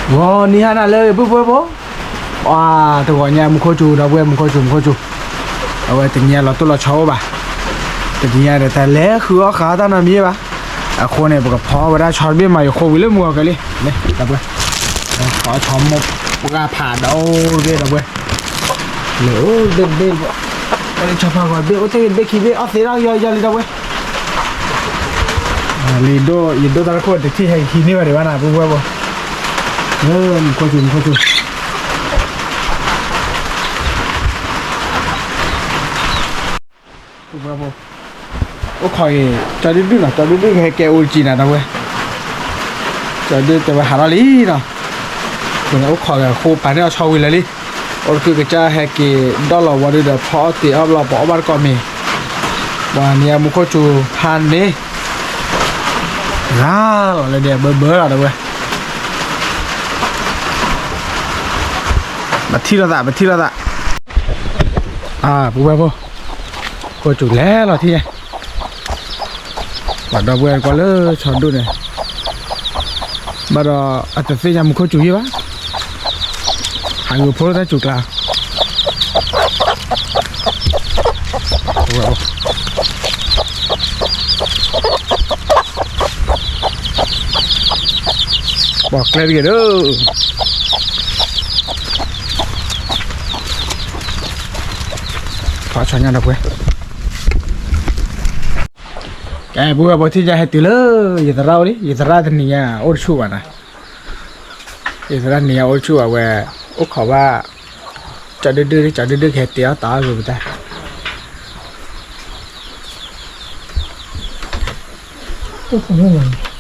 ဂီၤနံၤဟါနၤလၢအဂ့ၤ ပုၢ်ဝဲၢ်ဖိ, ပှၤတဂီၤညါ မူခိၣ်စူၤ ဒီပုၢ်ဝဲၢ် မူခိၣ်စူၤ မူခိၣ်စူၤ, အဝဲတနံၤညါလီၤတိၢ်လီၤဆီအိၣ်ဘၣ်, တနံၤညါဒီး တၢ်လဲၤဃုအီၣ်ဃာ်တၢ်နီတမံၤဘၣ်, အဃိန့ၣ် ပကဖီဝဲဒၣ်ဆီတဘ့ၣ်မး ယဃိဝံၤလၢမုၢ်ဂီၤကလံ, ဒီပုၢ်ဝဲၢ်, ဖီဆီမိၢ်ပှၢ်ဖးဒီးအိၣ်တဘ့ၣ် ဒီပုၢ်ဝဲၢ်, လဲၤအိၣ်တဘ့ၣ်တဘ့ၣ်, ဆီဖးဂီၤတဘ့ၣ် အိၣ်တ့ၢ်တဘ့ၣ်ခံဘ့ၣ် အီၣ်သ့ထီၣ်ယီၤယီၤလံ ဒီပုၢ်ဝဲၢ် လံဒိၣ် ယဒိၣ်တၢ်တခိၣ်တထံၣ်ဟဲဟံးန့ၢ်ဝဲဒံးဘၣ်နၤ ပုၢ်ဝဲၢ်ဖိ, မူခိၣ်စူၤ မူခိၣ်စူၤ, ပုၢ်ဝဲၢ်ဖိ, အိၣ်ခိးဂ့ၤ ကၠီဒုၣ်ဒုၣ်နီၤ ကၠီဒုၣ်ဒုၣ်ကဟဲကဲအိၣ်တကံနီၤ ဒီပုၢ်ဝဲၢ်, ကၠီဒုၣ်တဲဝဲဟးထီၣ်လံနီၤ, အဃိန့ၣ် အိၣ်ခိးဂ့ၤအဃိ ပာ်န့ၢ်အီၤဆီဝံၤလၢာ်လံ, အိၣ်တကုၢ်ကစၢ်ဟဲက့ၤဒီၣ်လီၤဝံၤဒုဒီး ဖီအီၣ်တ့ၢ်အီၣ်ဘျီ ပအီၣ်ဘၣ်တကိးမ့ၤ, ပှၤနံၤညါ မူခိၣ်စူၤဖးန့ၣ် ရၤလီၤလၢဒဲး ဘၢဘၢလီၤ ဒီပုၢ်ဝဲၢ်, ပထံၣ်လိာ်သး ပထံၣ်လိာ်သး, ပုၢ်ဝဲၢ်ဖိ, ခိၣ်စူၤလဲၤလီၤထံၣ်ညါ, ပှၤဒီပုၢ်ဝဲၢ်တကွၢ်လၢဆီဒိၣ်န့ၣ်, ဘၣ်ဒီးအတသ့ၣ်ညါမူခိၣ်စူၤယံၣ်ဘၣ်, ဟးဂုာ်ဖိလၢတၢ်စူၤကျါ ပှၤကျဲတဂ့ၤဒီး, ဖီဆီညါဒီပုၢ်ဝဲၢ်, ကဲ ပုၢ်ဝဲၢ် ပထံၣ်ညါဟဲတုၤလၢ ယသရၣ်အိၣ်လံ ယသရၣ်တနံၤညါအိၣ်တဆူၣ်ဘၣ်နၤ, ယသရၣ်နံၤညါအိၣ်တဆူၣ်ဘၣ်ဝဲ, အိၣ်ခိးဘၣ်, ကၠီဒုၣ်ဒုၣ် ကၠီဒုၣ်ဒုၣ်ကဟဲတ့အီၣ်တၢ်အီၣ်ဂ့ၤပတၢ် ရ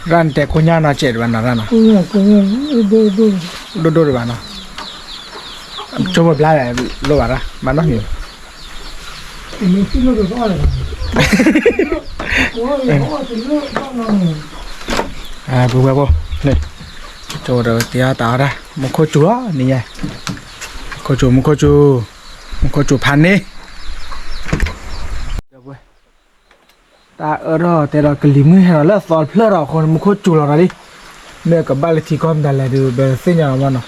ၣ်နတဲကိညါနီၤ စဲးတဘၣ်နီၤ ရၣ်နီၤ, ဒိၣ်ဒိၣ်တဘၣ်နီၤ, ကၠိဖိဘျါလိၣ်ဘၣ်ရၣ် မၤနီၣ်မံၤ, ပုၢ်ဝဲၢ်ဖိ, ကၠိဒီးတ့အီၣ်တၢ်အီၣ်တၢ် မူခိၣ်စူၤလီၤနံၤညါ, မူခိၣ်စူၤ မူခိၣ်စူၤ, မူခိၣ်စူၤဖးန့ၣ် တၢ်အၢထီၣ်တဲဒီးကလံၤမုၢ်ဟဲဒီးလၢအသီတဖျၢၣ်ဒီးအဃိန့ၣ် မူခိၣ်စူၤလီၤဒီးလံ, မ့ၢ်ကဘၣ်လၢထံကီၢ်မတၤလဲၣ်ဒီး ပသ့ၣ်ညါအီၤဘၣ်နီၤ.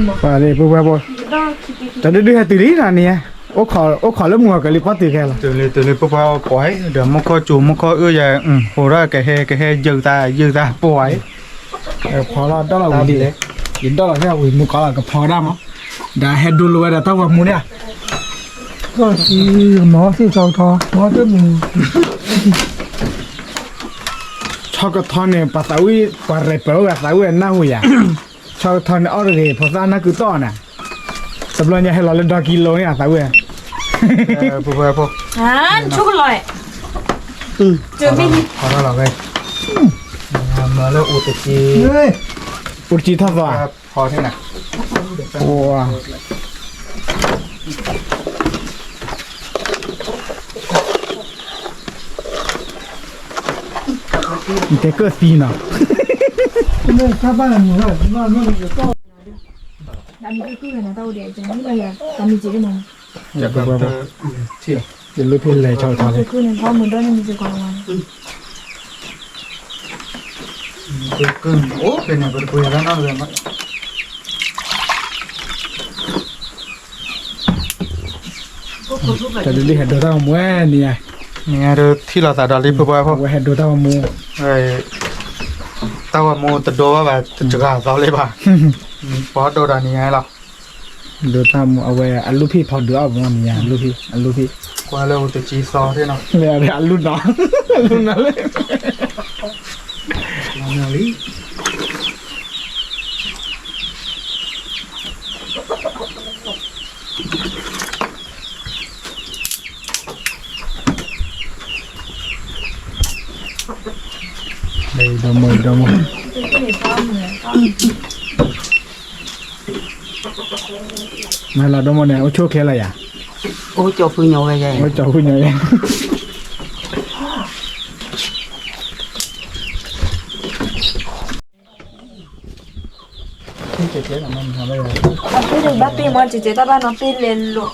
ပှၤလၢပုၢ်ဝဲၢ်ဖိ, တၢ်ဒုဒုဟဲတုၤလံနီၤန့ၣ်, အိၣ်ခိးလၢမုၢ်ဂီၤကလံၤပီၢ်တုၤခဲလီၤ, တုၤလံ တုၤလံ ပုၢ်ဝဲၢ်ဖိပှၤ, ဒီးမူခိၣ်စူၤ မူခိၣ်အုၣ်ယဲ, ဟိးထီၣ်ကဟဲ ကဟဲယုာ်သး ယုာ်သးပှၤ, ဖီလီၤဒီလီၤဝံၤလံ, ယဒီလီၤဖဲဝံၤမူကီလီၤ ကဖီဒၣ်မး, ဒီးဟဲဒိလိာ်ဝဲဒီးတၢ်ဂီၤမူန့ၣ်, ကီၢ်စံမီၤသ့ၣ်ထီထီ မီၤတမံၤ ဆီကထီန့ၣ် ပှၤသးဝံၣ် ပှၤရဲၣ်ပၢၢ်အိၣ်ဂၤသးဝံၣ်နၢ်ဟူယၤ, ဆီကထီန့ၣ်အီၣ်တဂ့ၤ ဖိသၣ်နၢ်ကုတီၢ်နၤ, တဘျီညါဟဲလီၤလၢဒီကံလိၤန့ၣ် အသးဝံၣ်, ပှၤ, ဆိကလီၤ, မၤလၢအိၣ်တက့ၢ်, အိၣ်တက့ၢ်ထီၣ်သီ, ပှၤ နတဲကၢၢ်သံနီၤ, ယလိၣ်ဖဲလဲၤဆီဆီလံ, တၢ်ဒုးဒုးဟဲဒိးတၢ်ဂီၤမူဝဲနံၤညါ, နံၤညါဒီးထံၣ်လိာ်သးဒီးလံ ပုၢ်ဝဲၢ်ဖိ, အဝဲဟဲဒိးတၢ်ဂီၤမူ, တၢ်ဂီၤမူတဒိဘၣ်ဘၣ် တစှၤသီလံဘၣ်, ပှၤဒိးဒီးနံၤညါလီၤ, ဒိးတၢ်ဂီၤမူ အဝဲအလူၢ်ဖံးဖီဒုးအီၣ်မူ နံၤညါ အလူၢ်ဖံး အလူၢ်ဖံး, ကွၢ်လၢအိၣ်တကံသီထံၣ်နီၤ, အလူၢ်နီၤ, အလူၢ်နီၤလံ လံ ဒီမါဒီမါ, မ့ၢ်လီၤဒီမါန့ၣ် အိၣ်ဆိၣ်ခဲလၢာ်ယၤ, အိၣ်ကၠီၤဖုညိးဝဲယဲ, အိၣ်ကၠီၤဖုညိးယဲ. အပ့ၢ်တဘၣ်ပ့ၢ်မီၢ် ကဲကဲတၢ်ဘၣ်နီတပ့ၢ်လဲၤလိာ်,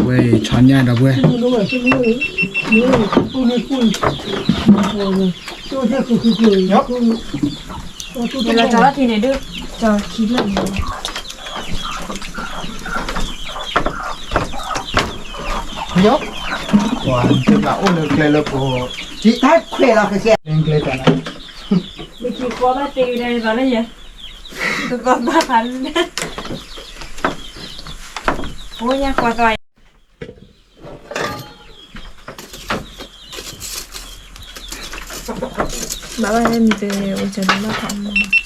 ဝဲဆီညၣ်ဒီပုၢ်ဝဲၢ်, လီၤကၠီလီၤထံန့ၣ်ဒုး, ကၠီခံဖျၢၣ်န့ၣ်, ပှၤတဘၣ်အိၣ်လၢကျဲလၢပှၤ, တၢ်ခွဲးလီၤကစဲး, ကျဲတၢ်နၤ, မ့ၢ်က့ၤဃီဘၣ်တ့ၢ်ဒီးဘၣ်လၢယဲ, တဘၣ်ဘၣ်ဖးလၢ, ပညါကွၢ်သီ, ဘၣ်ဘၣ်န့ၣ်တအိၣ်ကၢၤန့ၣ်ဘၣ်ဖးမီၢ်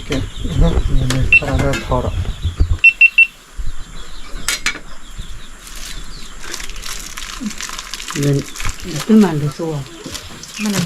ကဲ, ထီဒီး, တမၤဒ်သိး, မၤ, ပ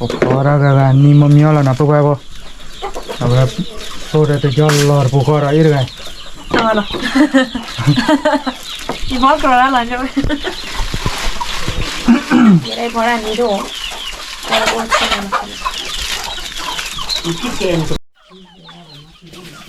ဖီတၢ်ဂၤဂၤ နံၤမီၢ်မံအီၤလီၤနီၤ ပဝဲဖိ, အဝဲ, သိၣ်ဒီးတယီၢ်လီၤတပူၤဃီဒီးအံၤတဂၤ, လီၤ, ယဖီကြၢးတၢ်လီၤ, ယဖီတၢ်နံၤဒိၣ်,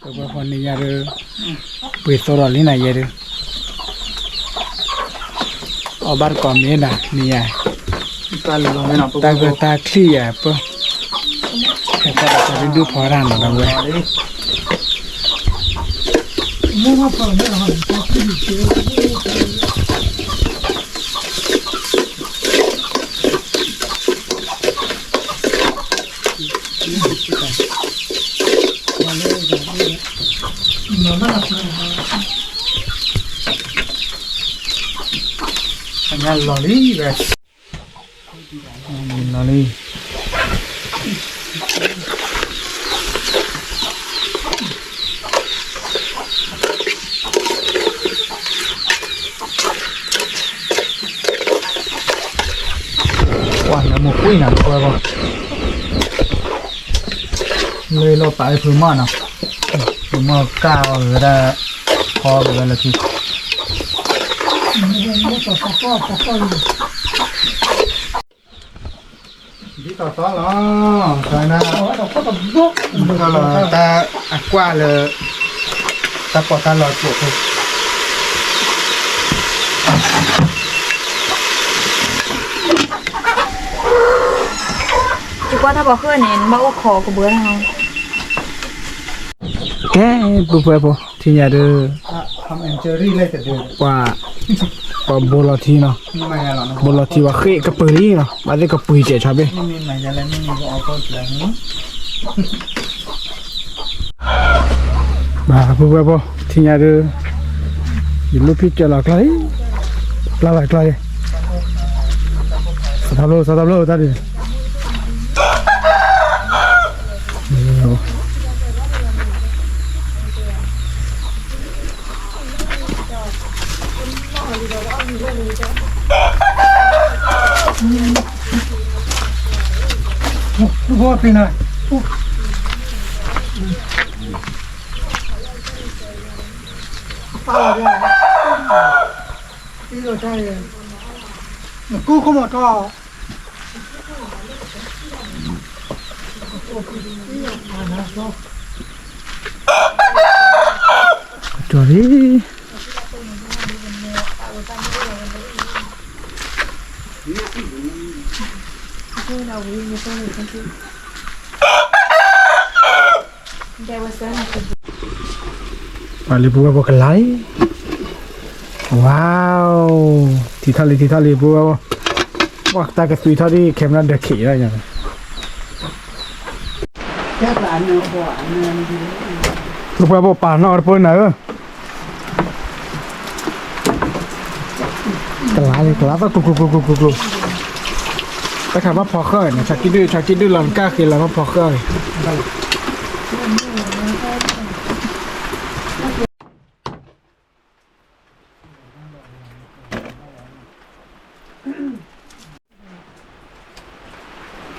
တပှဲၤဃီန့ၣ်ယၤဒီး, ပှ့ၤသိဒီးလံနၤယဲဒုး, အီၣ်ဘၣ်တကိးမ့ၢ်နၤန့ၣ်ယၤ, တၢ်ဂၢၢ်တၢ်ချံၣ်ယၤပၢ, ဟဲဖီတၢ်ဒုးဒုးဖီတၢ်နီၤဒီးဝဲ လီၤလံဝဲ, လီၤလံ. ပှၤနမူကွံာ်နၤကွၢ်ဘၣ်, လၢလီၤပာ်ဖုမီၢ်နီၤ, ဖုမီၢ်ကၢ်အီၤဂ့ၤဒၣ်, ဖီဂ့ၤဒၣ်လၢခံ ဒ်သိးသီလီၤ, တၢ်အကွၢ်လၢ တၢ်ပီးတၢ်လီကျိာ်ဖိ, ယကွၢ်တၢ်ပီးဃၢၣ်န့ၣ် နဘၣ်အိၣ်ခိးကဘၢလီၤ. ကဲ, ပုၢ်ဝဲၢ်ဖိ ထံၣ်ညါဒီး, ပှၤ, ပှၤဘိလီၤထံနီၤ, ဘိလီၤထံပှၤဃ့ၢ်ကပၤလံနီၤ, ဘၣ်သ့ၣ်ကပၤစဲးဆီဘ့ၣ်. ဘၣ် ပုၢ်ဝဲၢ်ဖိ ထံၣ်ညါဒီး, ယလူၢ်ဖံးစၢၤလီၤကျီလံ, ကျီလီၤကျီလံ, စးထီၣ်ဘျီ စးထီၣ်ဘျီတၢ်ဒုး. ဘိပ့ၤနၤ, ပာ်လီၤဒၣ်, အံၤလီၤတၢ်, နကူခိၣ်မီၤထီၣ်, ကၠီၤလံ. ပှၤလၢပူၤဝဲပှၤကလါလံ, ဝါ, ထံထီၣ်လံ ထံထီၣ်လံ ပူၤဝဲ, ပှၤတၢ်ကသွံထီၣ်ဒ် camera ဒီးခံးလီၤညါ, ပူၤဝဲပှၤပာ်နီၣ်တပိနၤဧၢ ကလါလံ ကလါသီၣ်ကျိၤကျိၤကျိၤကျိၤကျိၤကျိၤ, တၢ်ခးဘၣ်ဖီဃၢ်န့ၣ် ဆီကံဒုၣ် ဆီကံဒုၣ်လီၤနကၣ်ဃ့လီၤဘၣ်ဖီဃၢ်န့ၣ် နီ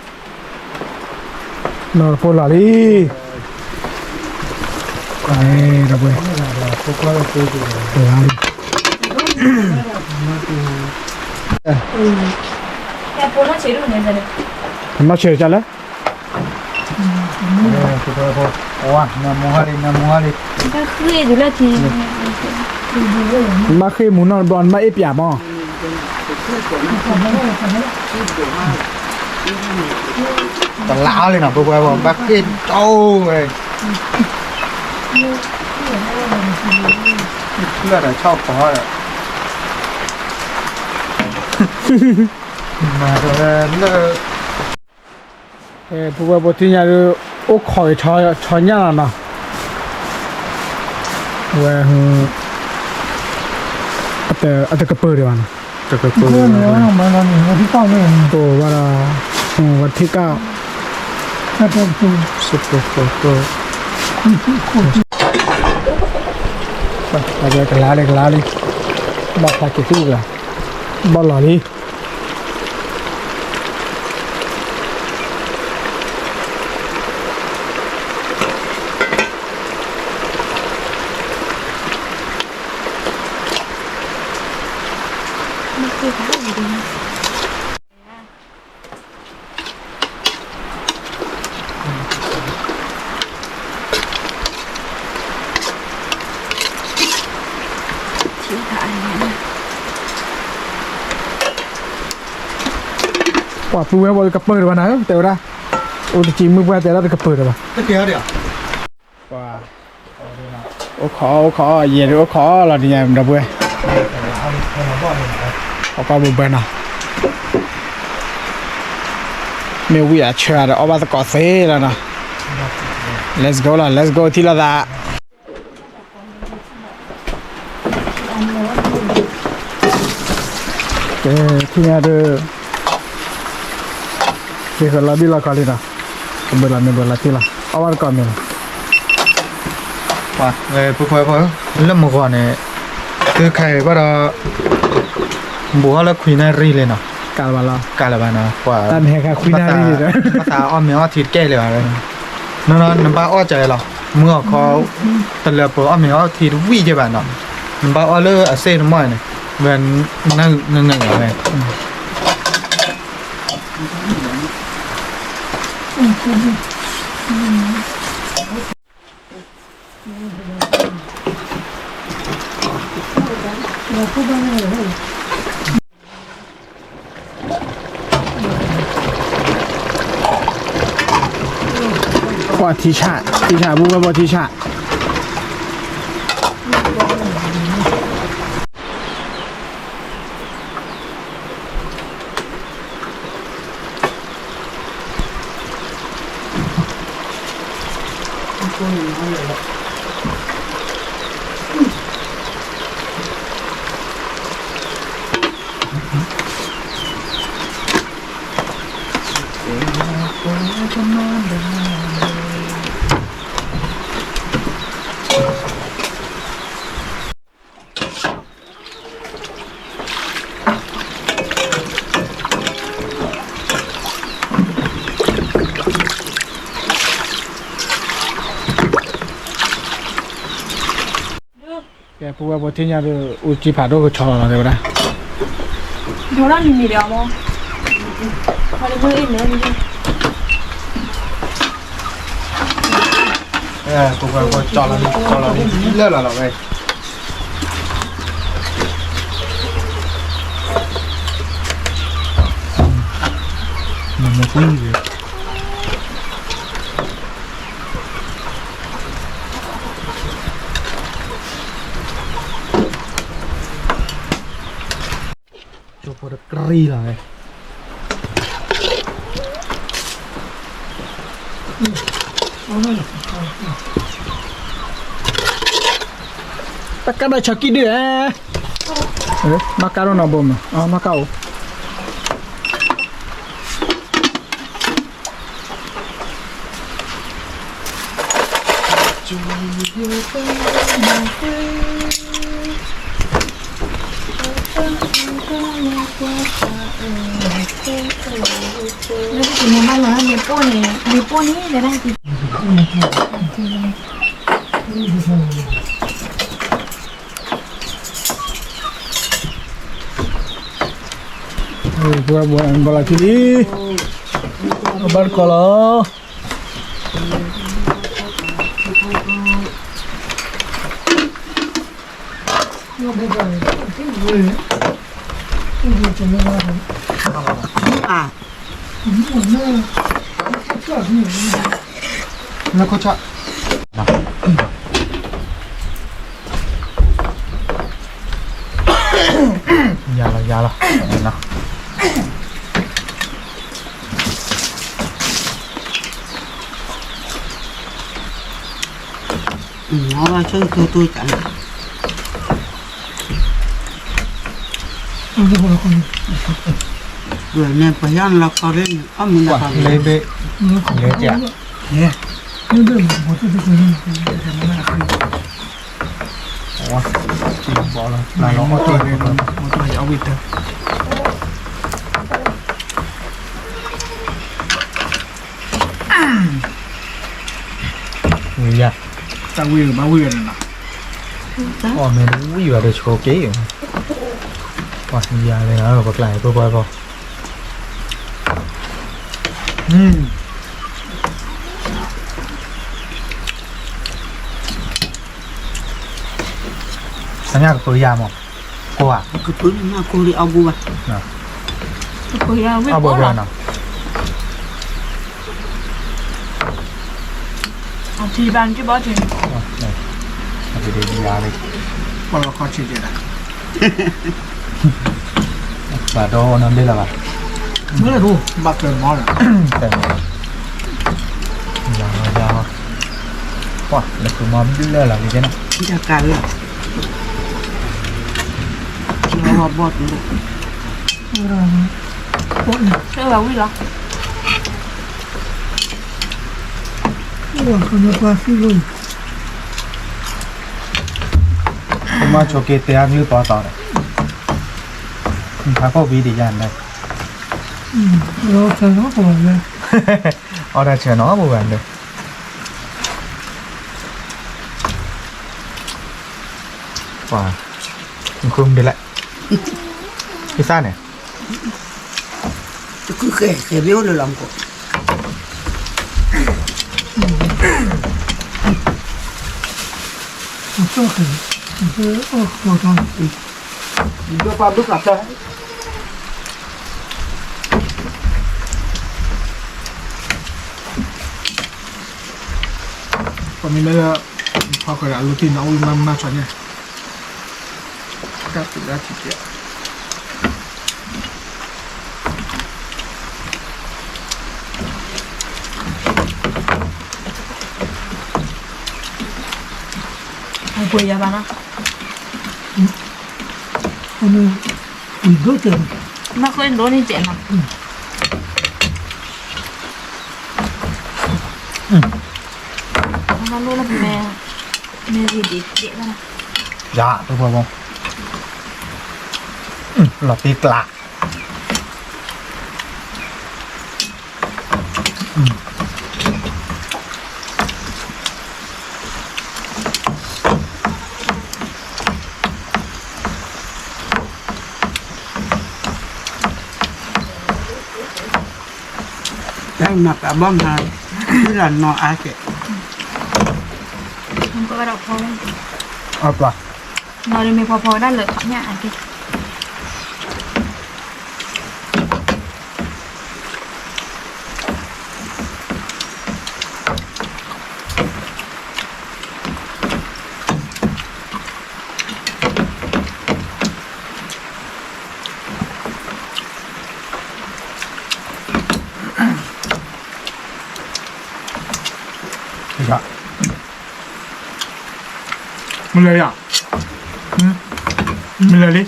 ၢ်တပိလီၤလံ, ဒီပုၢ်ဝဲၢ်, လါလံ, နီၢ်ဆံးတၢ်လၢ ဘၣ်ဃ့ၢ်မူနီၢ်တဘျီ နဘၣ်အ့ၣ်ပၠးမး, တလါလံနီၤ ပဝဲ ဘၣ်ဃ့ၢ်တအိၣ်ဝဲ, ဖျၢၣ်ဒီးဆီၣ်ဖီဒီး မၤဒီးလၢ ပဝဲပထံၣ်ညါဒုး အိၣ်ခိးအံၤ ဆီညၣ်လီၤနီၤ, ဝဲ အတကပၢၢ်ဒံးဘၣ်နီၤ, တကပၢၢ်, အိၣ်ဝဲဒီး ဝဲထံၣ်ကၣ် ကလါလံ ကလါလံ, ဘၣ်ဖျါက့ၤသူၣ်ကလါ, ဘၣ်လီၤလံ. ပှၤပုၢ်ဝဲၢ်ဝဲကပၢၢ်တဘၣ်နၤဧၢ တဲဝဲဒၣ်, အိၣ်တကံမုၢ်ပှၢ်တဲဒၣ်တကပၢၢ်တဘၣ်, ပှၤ အိၣ်ခိး အိၣ်ခိး ယဲၢ်ဒုးအိၣ်ခိးလီၤဒ်ညါ ဒီပုၢ်ဝဲၢ်, အကွၢ်ဘၢဘၢနီၤ, မ့ၢ်ဝံၤအဆၢဒီးအီၣ်ဘၣ်သကိးသ့လီၤနီၤ, let's go လီၤ let's go ထံၣ်လိာ်သး. ကဲ ထံၣ်ညါဒုး က့ၤဃီၤလီၤဘံၣ်လီၤခီလံနီၤ, ကဘၢလီၤမ့ၢ်ဘၢလီၤထံၣ်လီၤ အီၣ်ဘၣ်သကိးမ့ၢ်လီၤ. ပှၤ ပှၤ လၢမုၢ်ဂီၤန့ၣ် သုခါအံၤဘၣ်ဒီး ဘူးထီၣ်လၢခွံနၣ်ရံၣ်လံနီၤ, ကးလၢၤဘၣ်လီၤ, ကးလၢၤဘၣ်နီၤ, ပှၤ တၢ်မ့ၢ်ဟဲခါခွံနၣ်ရံၣ်လံဒီး ဘၣ်သးအီၣ်မ့ၤအီထံတကဲလၢၤဘၣ်, နီၢ်နီၢ် နဘၣ်အီၣ်ကၢလီၤ, မုၢ်ဂီၤခီ တလၢပှဲၤအီၣ်မ့ၤအီထံတဝံၣ်ကဲဘၣ်နီၤ, နဘၣ်အီၣ်လၢအစ့ၣ်တမီၢ်န့ၣ် ဝဲ နၢ်ငၢ်ငၢ်ဝဲ ပှၤထံဆး ထံဆး ပူဝဲပှၤထံဆး ကဲ ပဝဲပထံၣ်ညါဒီး အိၣ်ကံဖးဒိၣ်ကဆီလီၤလီၤ တဲဝဲဒၣ်, ဒိၣ်ထီၣ်မံၤမံၤဒီးအမ့ၢ်, ပဝဲပကၠီလီၤ ကၠီလီၤလၢလီၤလီၤဝဲ မ့ၢ်မ့ၢ်ကွံာ် ကၠိဖိတကြံလီၤ, တၢ်ကးဒီးဆီကံဒုၣ်ဧါ, နီၢ်ကါဒိၣ်နီၢ်ဘိမး, နီၢ်ကါအိၣ် ပှၤဘၣ်လီၤထံလံ, ဘၣ်တကီလီၤ. ယၤလီၤ ယၤလီၤ, အဝဲဆိကတိၤတိၤတၢ်န့ၣ်, န့ၣ်ပယီၤလီၤခီန့ၣ် အမုၢ်လီၤခီန့ၣ်, လဲၤဘ့ၣ်, လဲၤတၢ်, လဲၤဘ့ၣ်မၤဘီၣ်တၢ်တက့ၢ်န့ၣ်, ဝါ, ဘီလီၤ, မီၢ်တိၢ်န့ၣ်, မီၢ်တိၢ်န့ၣ် အဝံၣ်တၢ် ဝံၤယၤ, တၢ်ဝံၣ်ဘၣ်ဝံၣ်ဝဲန့ၣ်နီၤ, အီၣ်မ့ၢ်တဝံၣ်ဘၣ်ဒီးဆိက့ၤ, ပှၤယၤလဲၤလီၤ ပကျါအံၤ ပပှၤပီၤ, အညၣ်ကပၢယၤမး, ကိးဧါ, ကပၢနကိးလံအီၣ်ဘိဘၣ်, ကပၢယၤဝံၣ်ကိးလီၤ, အထံဘၣ်နကဘီထံ, အထံဒ်ယၤလံ, ပှၤလီၤခီဆံးကဲဒၣ် ဘၣ်ဒီးနီၢ်ဘ့ၣ်လၢၤဘၣ်, မ့ၢ်လၢဒိၣ်ဘၣ်ကျၢၤမီလၢၤ, ယၤလီၤယၤလီၤ, ပှၤလၢကျၢၤမီဘျၢလီၤလံကဲနီၤ, ယကၤလၢ, ယဘီၣ်တလိၣ်, ဆၢဘၣ်ဝံၣ်လီၤ, မ့ၢ်ဆိက့ၤတဲအကလုၢ်ပီသီဒီး, ဖးခိၣ်ဘံဒ်ယၤန့ၣ်, အီၣ်တၢ်ဆၢနီၤပဝဲ, ပှၤ, နဃုမ့ၢ်ဒ်လဲၣ်, ကစၢ်န့ၣ် တခုဃဲၤဃဲၤမ့ၢ်အိၣ်လၢလီၤမူခိၣ်, ဒိၣ်ပၢ်ဒိၣ်ကးတၢ်, ပမ့ၢ်လၢ, ဖီၣ်ဃဲၤဒီးအလိၤတံၢ်န့ၣ် အိၣ်မးမးဆီန့ၣ်, တၢ်ပူၤဒၣ်ထံၣ်ကဲ အပှ့ၤယၤဘၣ်နီၤ, အမ့ၢ်, ဒိၣ်ကဲ, မ့ၢ်ဃိဒိၣ်န့ၣ်ကဲနီၤ, မ့ၢ်လိၣ်လၢပမဲ, မ့ၢ်ဂ့ၤဒ်ကဲဘၣ်နီၤ, ယၤ, တပှၤဘီ, လီၤတံၢ်ကျး အ တၢ်မၤပာ်ဘီမၤ သုလၢနီၢ်အါကဲး အပှၤ နီၢ်ဒမ့ၢ်ဖီဖီဒၣ်လၢခီညၣ်အါကဲး မုၢ်လၢ်ယၤ, မုၢ်လၢ်လံ,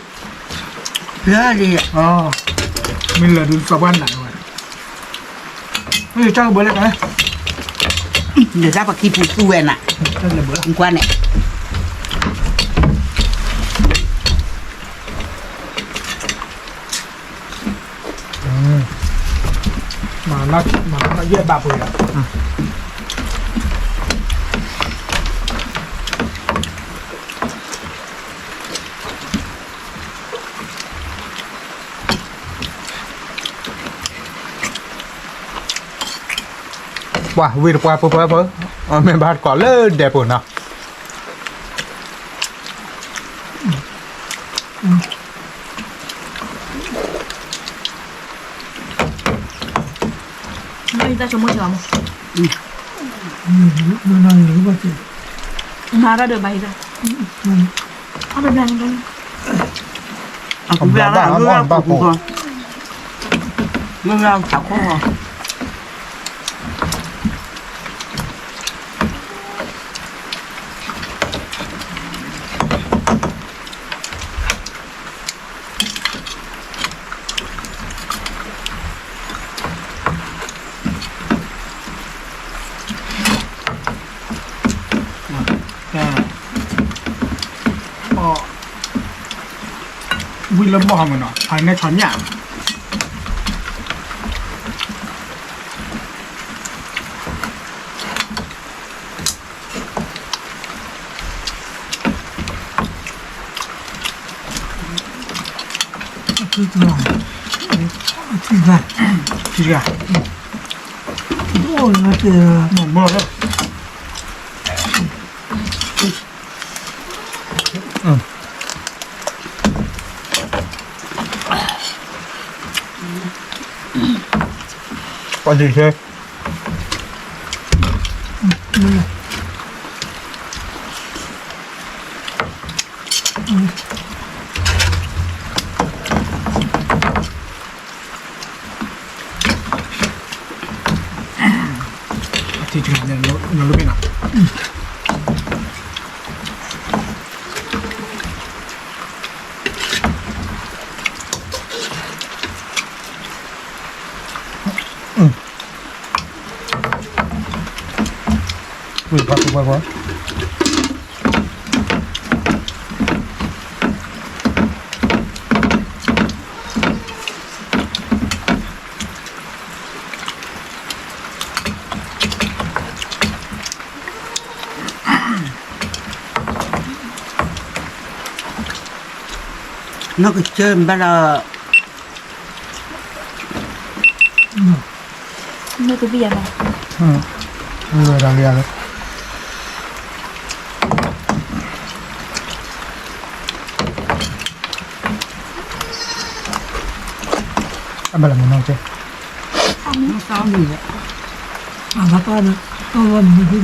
မုၢ်လၢ်ဒုးသးပှၢ်နးဝဲ, မ့ၢ်တၢ်ကဘၢလၢကလဲၣ်, နတၢ်ပခံပူၤသူဝဲနၤ, ကွၢ်န့ၣ် မၤနီၢ်ယဲၢ်ဘၣ်ပှဲၤလီၤ. ပှၤဝံတပှၢ်ပၢၢ်ပၢၢ်ပၢၢ်, မ့ၢ်ဘၣ်တကိးလၢဒဲးပူၤနီၤ. မၤတၢ်ဒီးဘၣ်ဟံးလီၤ, အကူဘၣ်ဘၣ်ဘၣ်ပူၤ, မ့ၢ်ဘၣ်သးခိၣ် ဝံၤလၢဘီၣ်ဟီမးနီၤ ဖးနဲၣ်ဆီညၣ် ထံတဂၤ, အိၣ်လၢတဲ မ့ၢ်ဘီၣ်လၢ ပှၤဒံးဆဲ ထံတဂၤန့ၣ် နလိၣ်ဘၣ်နီၤ. ဝံၤပှၤပှၤပှၤ နီၢ်ကစၢၢ်ဘၣ်ဒီး မ့ၢ်တဘၣ်ယၤဘၣ်, လွဲၢ်ဒီးလံလၢ အဘၣ်လၢမနုၤကဲ, အဘၣ်တၢ်န့ၣ် အဘၣ်မနုၤ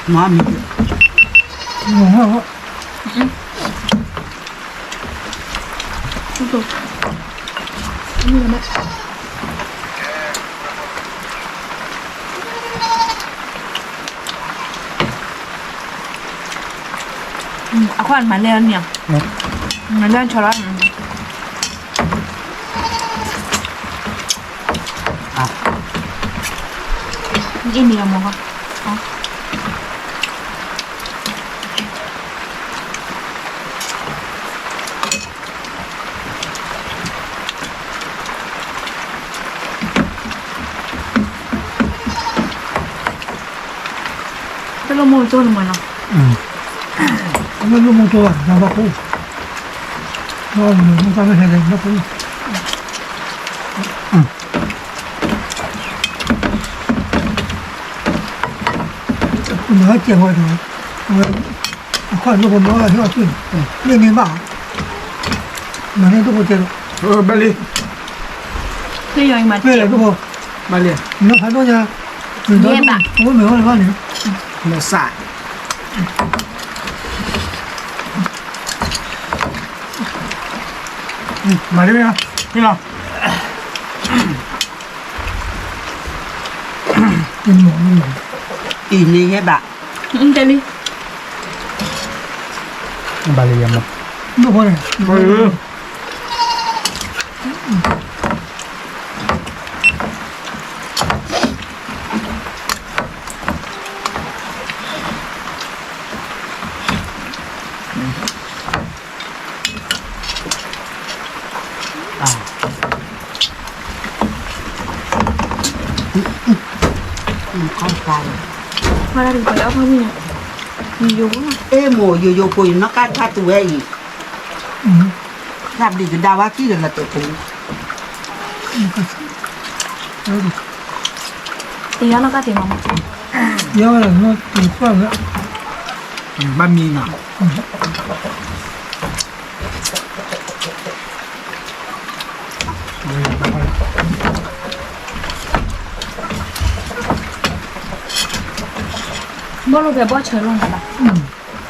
မၤမံၤ အခွၣ်မၤလဲၢ်န့ၣ်, မၤလဲၢ်ဆီလီၤ, အ့ၣ်မ့ၢ်အမိၢ်, တလိၣ်မိၢ်ကၠိန့ၣ်မးနီၤ. မ့ၢ်လိၣ်မူကၠိဘၣ် နဘၣ်ကိၣ်, မ့ၢ်တၢ်မ့ၢ်ဟဲလဲၣ် နဘၣ်ကိၣ်, နဟဲကဲၤဝဲဒီး အဝဲ အခီၣ်ဒိၣ်ဖိမၤအီၣ်ဟ့ၣ်အီၣ်ကၠိန့ၣ် မ့ၢ်န့ၢ်ဘၣ်, မၤန့ၢ်ဒိၣ်ဖိတဲလီၤ, ဘၣ်လံ, မ့ၢ်လဲၣ်ဒိၣ်ဖိ, ဘၣ်လံ, နီၢ်ဖးဒိၣ်ညါ, ယဲဘၣ်, အဝဲမ့ၢ်အီၣ်လၢၤဘၣ်န့ၣ်, မ့ၢ်စး မၤလၢမ့ၢ်လီၤ, မ့ၢ်လီၤ, အံၤန့ၣ်ယဲဘၣ်, တဲလံ, ဘၣ်လံယမၤ, မ့ၢ်ယိယိဖိ ယနီၢ်ကါထါတူၢ်ဝဲအံၤ, တၢ်ဘျုးကဒါဝဲကံၢ်ဒီးလီၤတဲာ်ပူၤ, တယီနီၢ်ကါတ့ၢ်မး, ယီဝဲလီၤ, ဘၣ်မံနီၤ ဘီၣ်လိာ်ဖဲဘီၣ်ဆၢလိာ်နၤဘၣ်,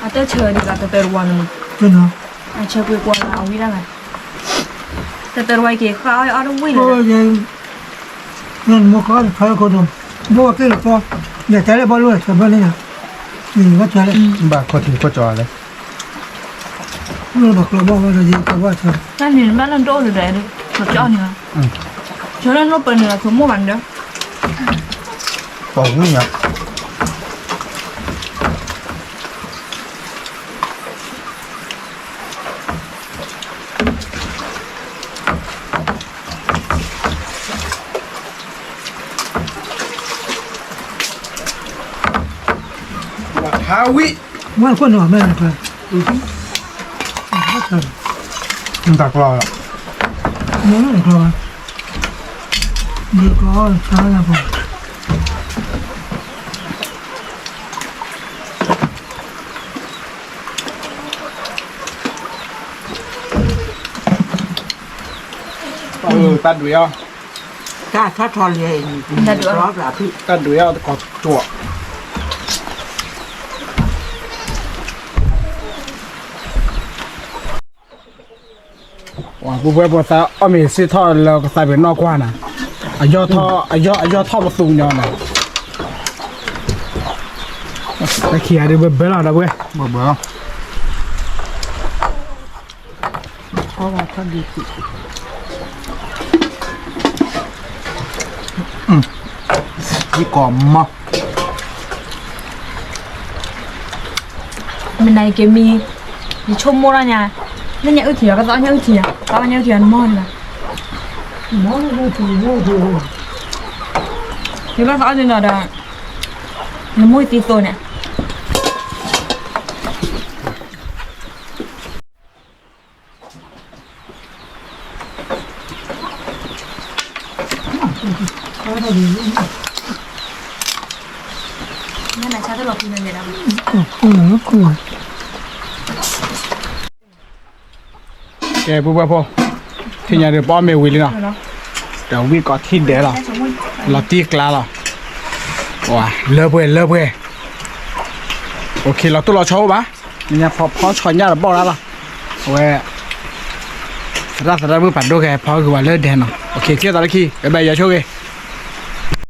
အတၢ်ဆၢဒ်သိးတတၢၢ်တဝီန့ၣ်မး, အဆၢကွံာ်ကွီၤလၢအဝံတၢ်ဂၤ, တတၢၢ်တဝီက့ၤဃၣ်အီၣ်အီၣ်တဝံၣ်လၢ, နမိၢ်ကီၢ်တခါလၢခိဒိၣ်, ဘိၣ်က့ၤလၢကီ, လဲၤတဲလၢဘီၣ်လိာ်ဆၢဘၣ်န့ၣ်, ဘၣ်ခီထံခီကၠီၤလဲၣ် ဘၣ်ကျီဘၣ်ဝဲဒီးယကဘၣ်ဆၢ, တၢ်န့ၣ်ဘၣ်လၢဒိၣ်ဒိၣ်ဒီး, ကၠီန့ၣ်, ကၠီလၢနိၣ်ပၢၢ်န့ၣ်လီၤ ဆိမိၣ်ဘၣ်န့ၣ်ဒီး, ပှၤဝံၣ်ညါ ဟးဝံၣ်, ဝဲခိၣ်န့ၣ်ဘၣ်မဲၢ်န့ၣ်ကျဲ, တၢ်ကျီလီၤ, မ့ၢ်န့ၣ်ကျီဘၣ်, မ့ၢ်ကျီဆါလၢပှၤ တၢ်ဒွံးအီၤ, တၢ်ထီၣ်ထီလံ, တၢ်ဒွံးအီၤတကီၢ်ကၠိး, ပှၤပှဲၤပှဲၤပှၤသးအီၣ်မ့ၤစ့ထီၣ်လၢကသးပ့ၤနီၣ်ကွၢ်နၤ, အယီၢ်ထီၣ်, အယီၢ်ထီၣ်ပသူညီနၤ, တၢ်ခံဂၤဒ်ဘၢဘၢလီၤဒီပုၢ်ဝဲၢ် ယကီၢ်မး, မ့ၢ်နၤယက့ၤမံ, ယဆိကမိၣ်ထီၣ်ညါ, လၢညါအုၣ်ထံၣ်ယၤ ကသီညါအုၣ်ထံၣ်ယၤ သီညါအုၣ်ထံၣ်ယၤနမီၢ်န့ၣ်လီၤ, ယဘၣ်သီအီၣ်ဒ်နီၤဒီး, နမိၢ်သံသိန့ၣ် ကဲ ပုၢ်ဝဲၢ်ဖိ, ထံၣ်ညါဒီးပအီၣ်မ့ၤဝံၤလံနီၤ, ဒီးဝံၣ်ကိးထံၣ်ဒဲးလီၤ, လီၤတံၢ်ကျါလီၤ, လၢပှဲၤလၢပှဲၤ, အိၣ်ခ့လီၤတိၢ်လီၤဆီအိၣ်ဘၣ်, ညါဖီဖီဆီညၣ်ဒီးဘီၣ်ဒၣ်လီၤ, အဝဲ သရၣ်သရၣ်မုၣ်ပာ်ဒိၣ်က့ၤဖီဂ့ၤဝဲလၢဒဲးနီၤ, အိၣ်ခ့ ကဲသးလၢခံ ဘဲဘဲယွၤဆိၣ်ဂ့ၤ